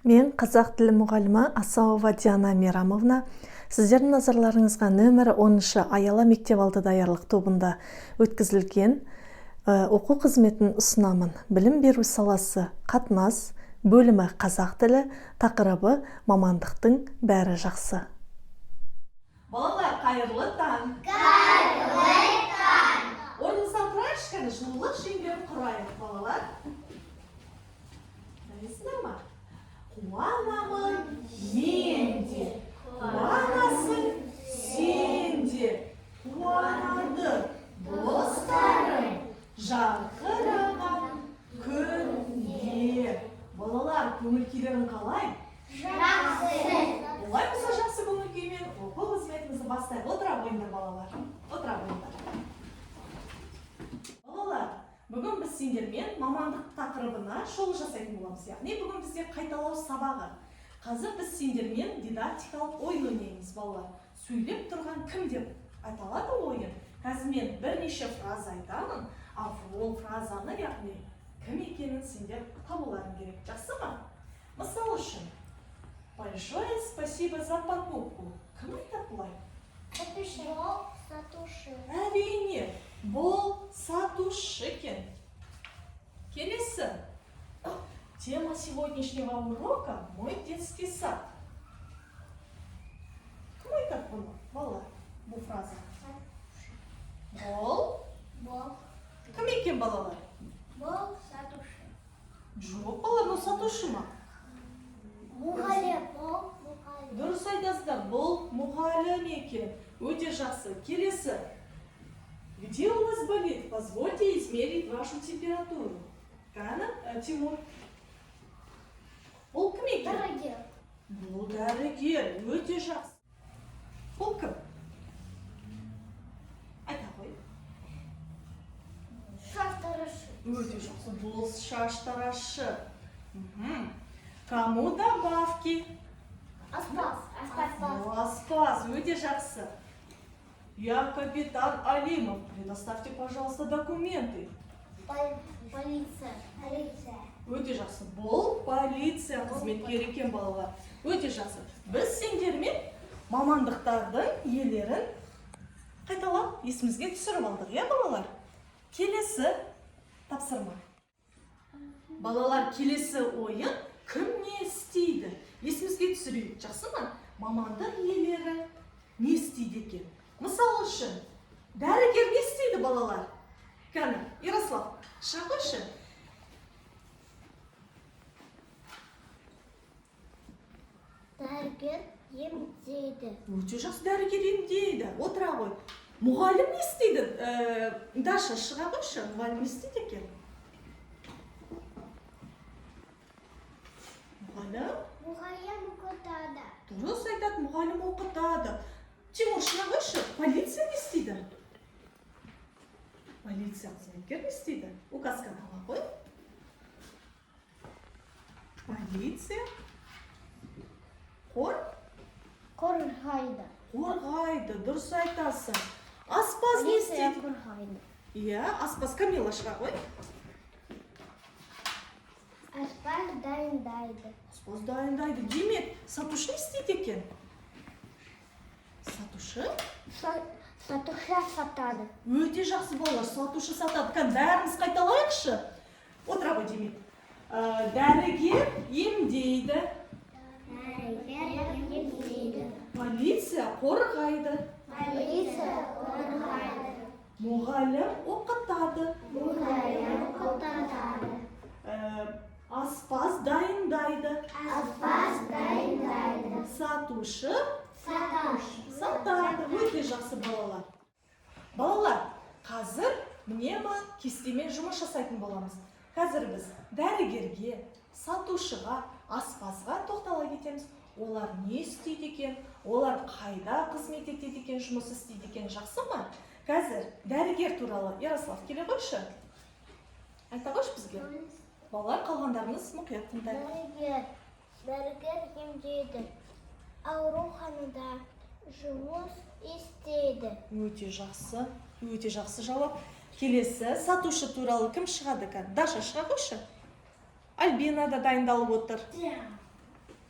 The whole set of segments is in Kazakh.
Мен қазақ тілі мұғалімі Асауова Диана Мейрамовна сіздердің назарларыңызға нөмірі 10-шы Аяла мектепалды даярлық тобында өткізілген оқу қызметін ұсынамын. Білім беру саласы қатынас, бөлімі қазақ тілі, тақырыбы мамандықтың бәрі жақсы. Балалар, қайырлы таң! Қайырлы таң! Орнымыздан тұрайықшы, кәне, жылулық шеңберін құрайық, балалар. Дайынсыздар ма? Қуанамын мен де, қуанасың сен де, қуанады достарым жарқыраған күнге. Балалар, көңіл күйлерің қалай? Жақсы. Олай болса, жақсы көңіл күймен оқу қызметімізді бастайық. Отыра қойыңдар, балалар. Отыра қойыңдар. Балалар, бүгін біз сендермен мамандық тақырыбына шолу жасайтын боламыз. Яғни бүгін бізде қайталау сабағы. Қазір біз сендермен дидактикалық ойын ойнаймыз, балалар. Сөйлеп тұрған кім деп аталады ойын. Қазір мен бірнеше фраза айтамын, ал ол фразаны, яғни кім екенін сендер табуларың керек. Жақсы ма? Мысал үшін, большое спасибо за покупку. Кім айтады бұлай? Сатушы. Сатушы. Әрине, бұл сатушы екен. Келесі. Тема сегодняшнего урока — мой детский сад. Кім айтады бұны, балалар, бұл фраза? Бұл Бол. кім екен, балалар? Бол сатушы. Жоқ, балалар, бұл сатушы ма? Мұғалім. Бол мұғалім. Дұрыс айтасыздар, бұл мұғалім екен. Өте жақсы. Келесі. Где у вас болит? Позвольте измерить вашу температуру. Кәні, Тимур. Бұл кім екен? Дәрігер. Бұл дәрігер. Өте жақсы. Бұл кім? Айта ғой. Шаштарашы. Өте жақсы. Бұл шаштаразшы. Мгм. Кому добавки? Аспаз. Аспаз. Бұл аспаз. Өте жақсы. Я капитан Алимов. Предоставьте, пожалуйста, документы. Полиция. Полиция. Өте жақсы. Бұл полиция қызметкері екен, балалар. Өте жақсы. Біз сендермен мамандықтардың иелерін қайталап есімізге түсіріп алдық, иә, балалар? Келесі тапсырма. Балалар, келесі ойын кім не істейді? Есімізге түсірейік, жақсы ма? Мамандық иелері не істейді екен? Мысал үшін, дәрігер не істейді, балалар? Кәні, Ярослав, шыға қойшы. Дәрігер емдейді. Өте жақсы, дәрігер емдейді. Отыра ғой. Мұғалім не істейді? Даша, шыға қойшы. Мұғалім не істейді екен? Мұғалім? Мұғалім оқытады. Дұрыс айтады, мұғалім оқытады. Тимур, шыға қойшы. Полиция не істейді? Полиция қызметкер не істейді? Указканы ала қой. Полиция қор Қорғайды. Қорғайды, дұрыс айтасың. Аспаз не Полиция істейді? қорғайды. Иә, аспаз. Камила, шыға ғой. Аспаз дайындайды. Аспаз дайындайды. Демек, сатушы не істейді екен? Сатушы? Сатушы сатады. Өте жақсы, балалар, сатушы сатады. Кәне, бәріміз қайталайықшы. Отыра ғой, демек. Дәрігер емдейді. Дәрігер емдейді. Полиция қорғайды. Полиция қорғайды. Мұғалім оқытады. Мұғалім оқытады. Аспаз дайындайды. Аспаз дайындайды. Сатушы Сатушы. сатады. Өте жақсы, балалар. Балалар, қазір мнемо кестемен жұмыс жасайтын боламыз. Қазір біз дәрігерге, сатушыға, аспазға тоқтала кетеміз. Олар не істейді екен, олар қайда қызмет етеді екен, жұмыс істейді екен, жақсы ма? Қазір дәрігер туралы Ярослав келе қойшы. Айта қойшы бізге. Балалар, қалғандарыңыз мұқият тыңдайық. Дәрігер. Дәрігер емдейді. Ауруханада жұмыс істейді. Өте жақсы, өте жақсы жауап. Келесі сатушы туралы кім шығады екен? Даша, шыға қойшы. Альбина да дайындалып отыр.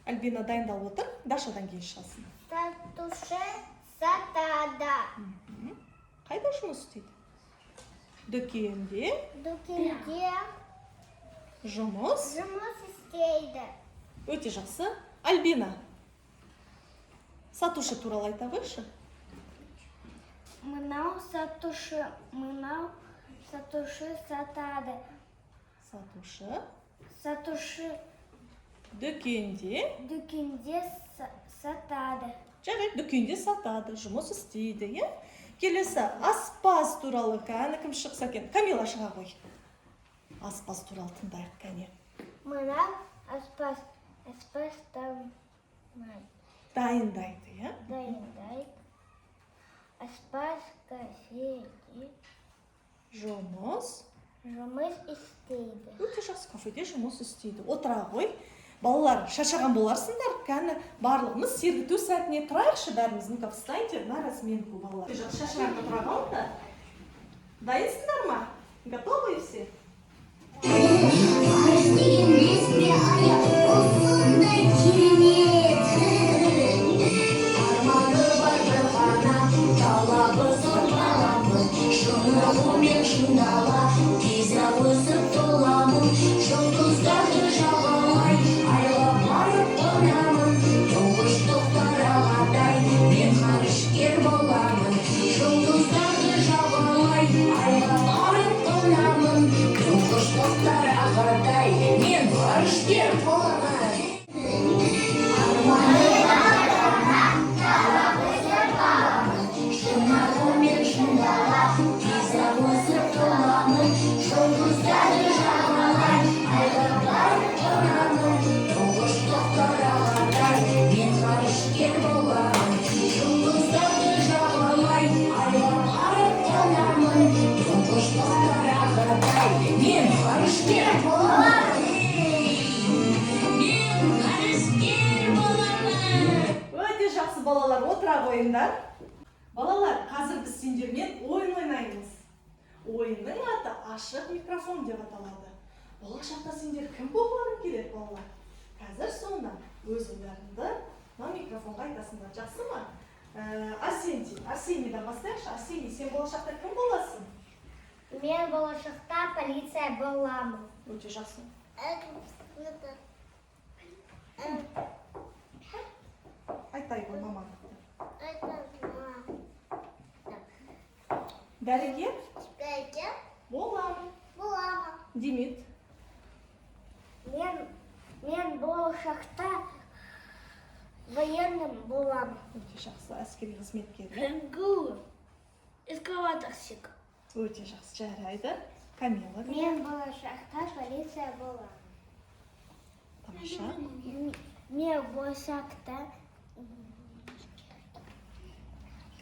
Альбина дайындалып отыр, Дашадан кейін шығасың. Сатушы сатады. Қайда жұмыс істейді? Дүкенде. Дүкенде Жұмыс жұмыс істейді. Өте жақсы. Альбина, сатушы туралы айта қойшы. Мынау сатушы, мынау сатушы сатады. Сатушы Сатушы дүкенде дүкенде сатады. Жарайды, дүкенде сатады, жұмыс істейді, иә. Келесі аспаз туралы кәні, кім шықса екен? Камила, шыға ғой. Аспаз туралы тыңдайық, кәне. Мынау аспаз, аспаз тамақ Дайындайды, иә. Дайындайды. Аспаз кафеде Жұмыс жұмыс істейді. Өте жақсы, кафеде жұмыс істейді. Отыра ғой. Балалар, шаршаған боларсыңдар. Кәні, барлығымыз сергіту сәтіне тұрайықшы бәріміз. Ну-ка, встаньте на разминку, балалар. Өте жақсы, шашыраңқы тұра қалыңдар. Дайынсыңдар ма? Готовы все? Ғарыш деген есіме аяқ, ол сондай керемет. Арманы бар бір ғана, талабы зор баламын. Шынығумен шыңдала, тез-ақ өсіп толамын. Жұлдыздарды жағалай, айға барып қонамын. Тұңғыш Тоқтар ағадай, мен ғарышкер боламын. Жұлдыздарды жағалай, айға барып қонамын. Тұңғыш Тоқтар ағадай, мен ғарышкер боламын. Арманы бар ғана, талабы зор баламын. Шынығумен шыңдала, тез-ақ өсіп толамын. Жұлдыздарды жағалай, айға барып қонамын. Тұңғыш Тоқтар ағадай, мен ғарышкер боламын. Жұлдыздарды жағалай, айға барып қонамын. Тұңғыш Тоқтар ағадай, мен ғарышкер боламын. Мен ғарышкер боламын. Өте жақсы, балалар, отыра қойыңдар. Балалар, қазір біз сендермен ойын ойнаймыз. Ойынның аты «Ашық микрофон» деп аталады. Болашақта сендер кім болғыларың келеді, балалар? Қазір соны өз ойларыңды мына микрофонға айтасыңдар, жақсы ма? Арсентий, Арсенийдан бастайықшы. Арсений, сен болашақта кім боласың? Мен болашақта полиция боламын. Өте жақсы. Айтай ғой мамандықты. Дәрігер боламын. Демид. Мен болашақта военным боламын. Өте жақсы, әскери қызметкер. МГУ. Эскалаторщик. Өте жақсы, жарайды. Камила. Мен болашақта полиция боламын. Тамаша. Мен болашақта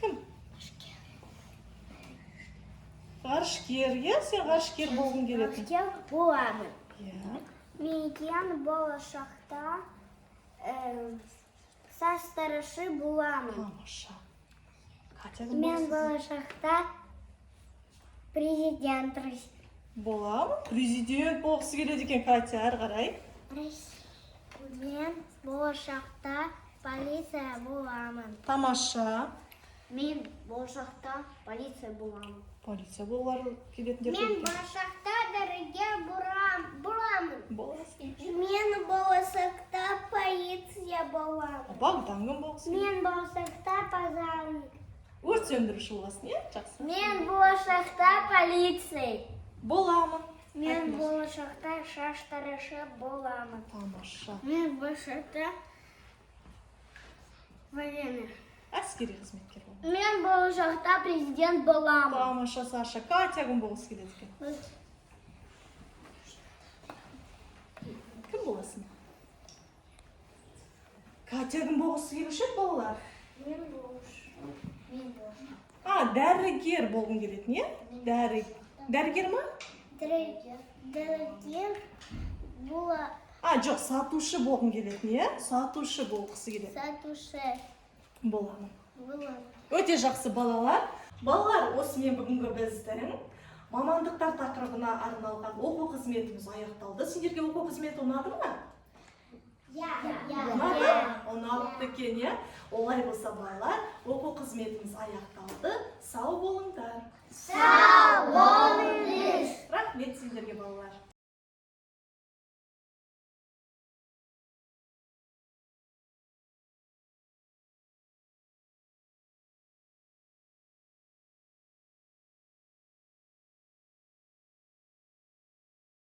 Кім? Ғарышкер, иә? Сен ғарышкер болғың келетін. ғарышкер боламын. Иә. Мен болашақта шаштарашы боламын. Тамаша. Катя, кім Мен боласың? болашақта президент Боламын. Президент болғысы келеді екен Катя, әрі қарай. Мен болашақта полиция боламын. Тамаша. Мен болашақта полиция боламын. Полиция болғылары келетіндер Мен көп екен. болашақта дәрігер боламын. Боласың. Мен болашақта полиция боламын. Богдан кім болғысы келеді? Мен болашақта пожарник. Өрт сөндіруші боласың, иә? Жақсы. Мен болашақта полиция. Боламын. Мен Айтыңыз. болашақта шаштарашы боламын. Тамаша. Мен болашақта военный. Әскери қызметкер боламын. Мен болашақта президент боламын. Тамаша, Саша. Катя кім болғысы келеді екен? Кім боласың? Катя кім болғысы келуші еді, балалар? Мен Мен болашақта. А, дәрігер болғың келетін, иә? Дәрігер ма? Дәрігер. Дәрігер бола А, жоқ, сатушы болғың келетін, иә? Сатушы болғысы келеді. Сатушы Боламын. Боламын. Өте жақсы, балалар. Балалар, осымен бүгінгі біздің мамандықтар тақырыбына арналған оқу қызметіміз аяқталды. Сендерге оқу қызметі ұнады ма? Я. Ұнады. екен, иә? Олай болса, балалар, оқу қызметіміз аяқталды. Сау болыңдар. Сау болыңыз. Рахмет сендерге, балалар.